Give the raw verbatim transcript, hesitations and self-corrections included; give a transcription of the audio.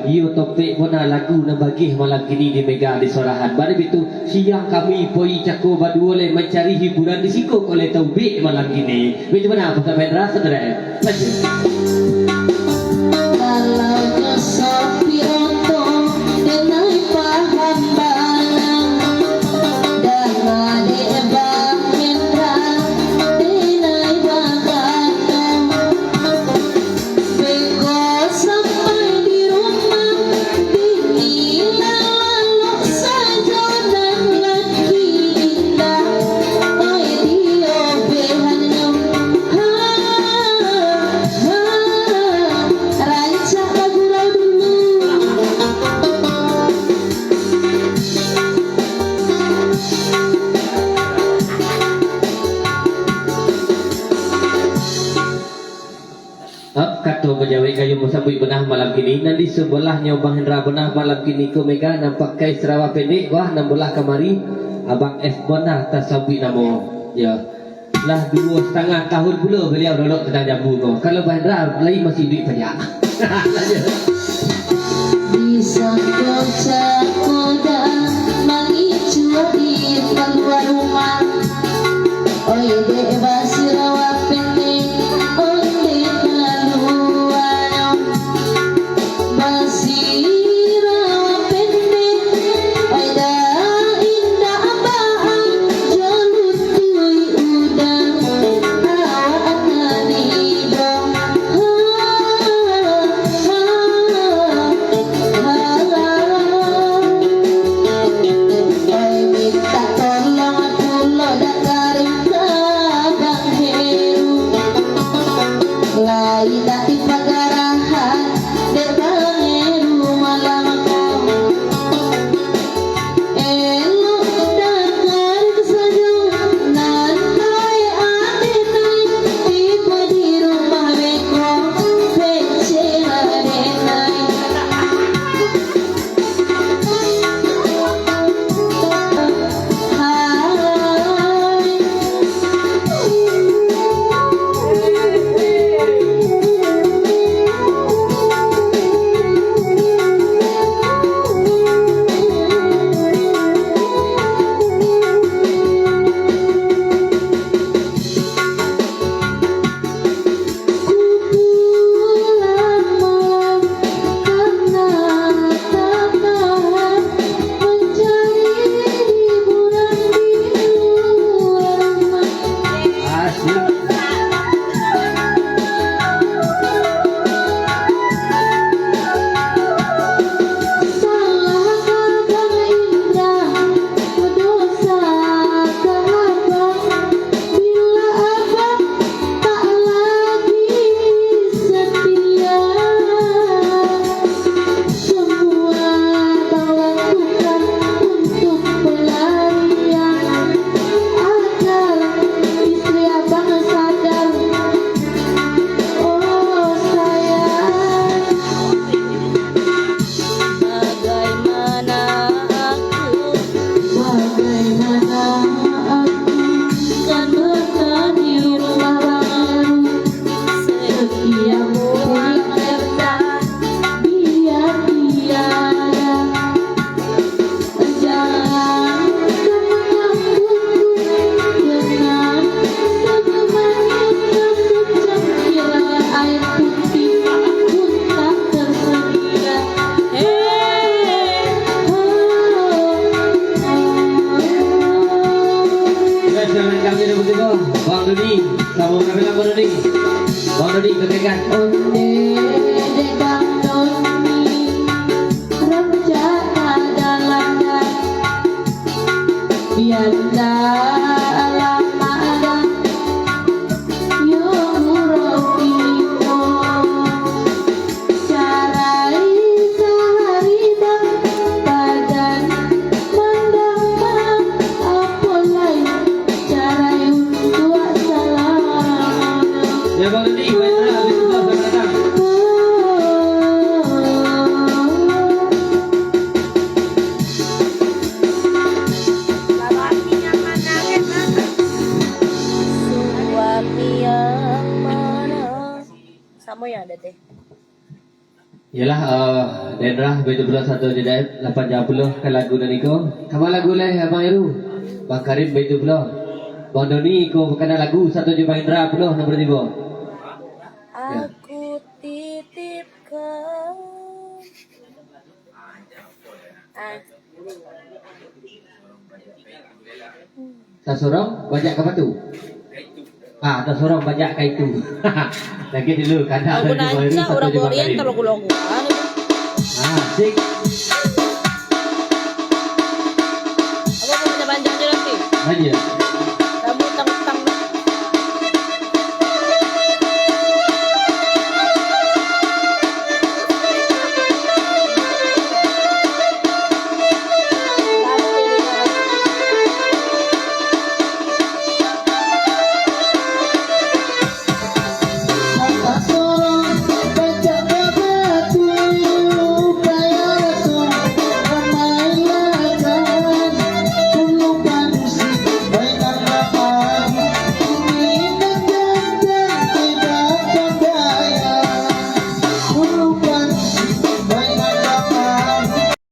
Iyo topek bona lagu nan bagih malam kini di Mega di Sorahan. Bari bitu, siang kami poi cako baduo lai mancari hiburan di siko ko lai taubek malam kini. Bitu bana, Putra Hendra, saudara. Lanjut. Kalau nyo sopi oto, denai paham bana. Danga dek Bang Hendra, denai bagana. Beko sampai di rumah, bini lalok sajo nan laki indak. Oi, diobehannyo, ha, ha, rancak bagurau dulu. Hap, kato bajawek kayo basambuik bana malam kini. Nan di sabalahnyo Bang Hendra bana malam kini ko Mega, nan pakai sarawa pendek, wah, nan balah kamari Abang S bana tasambuik namo. Yo. Lah duo satangah tahun pulo baliau dolok tadang jambu ko. Kalau Bang Hendra lai masih iduik banyak. Lanjut. Disangko cako dek mangicuah di kalua rumah. Oi, dek basirawa pendek, ondeh kaluanyo. Basirawa pendek, oi, dak indak baa, jo lutuik udah, awak nan ibo. Ha, ha, ha. Oi, mintak tolong pulo dak karing ka Bang Heru. Lai dak dipagarahan dek Bang Heru malam ko. Elok dak karing sajo nan bae adenai, tibo di rumah beko, becek adenai. Kupulang malam karena tak tahan mencari hiburan di luar rumah. Asik. Salah kadang indah, dosa ka abang, bila abang tak lagi setia. Semua abang lakukan untuk pelarian, agar istri abang sadar. Oh, sayang. Bagaimana aku, bagaimana aku kan bertahan di rumah baru? Setiap bulan kerja, biar tiada. Jangan kamu ganggu dengan senyuman yang secangkir air putih pun tak tersedia. Hei, oh, oh, oh. Guys, jangan kami ada begitu. Bang Doni, sama berapa Bang Doni? Bang Doni, katakan. Onde dek Bang Doni. Rancak ka dalam, biar dalam magang, yo gurau kini ko. Carai sahari dang, padan mandang, apo lai. Carai untuak salamano. Ya, Bang Dodi, baiklah, habis itu, selamat datang. Suami yang mana? Samo yang ada teh. Iyolah, eh, Dendra, baitu pulo sato jo Daeb, lapan jam puluah ka lagu nan iko. Kama lagu lai, Abang Heru? Bang Karim, baitu pulo. Bang Doni, iko bakana lagu sato jo Bang Hendra pulo, nan batibo. Ya. Aku titipkan. Ah. Tasorong banyak ka batu. Ah, tasorong banyak ka itu. Lagi dulu, kada. Aku ada di nanya bawah itu, satu orang di Korea bawah. Terlalu lagu. Ah, asik. Apa mau panjang-panjang je nanti? Aja.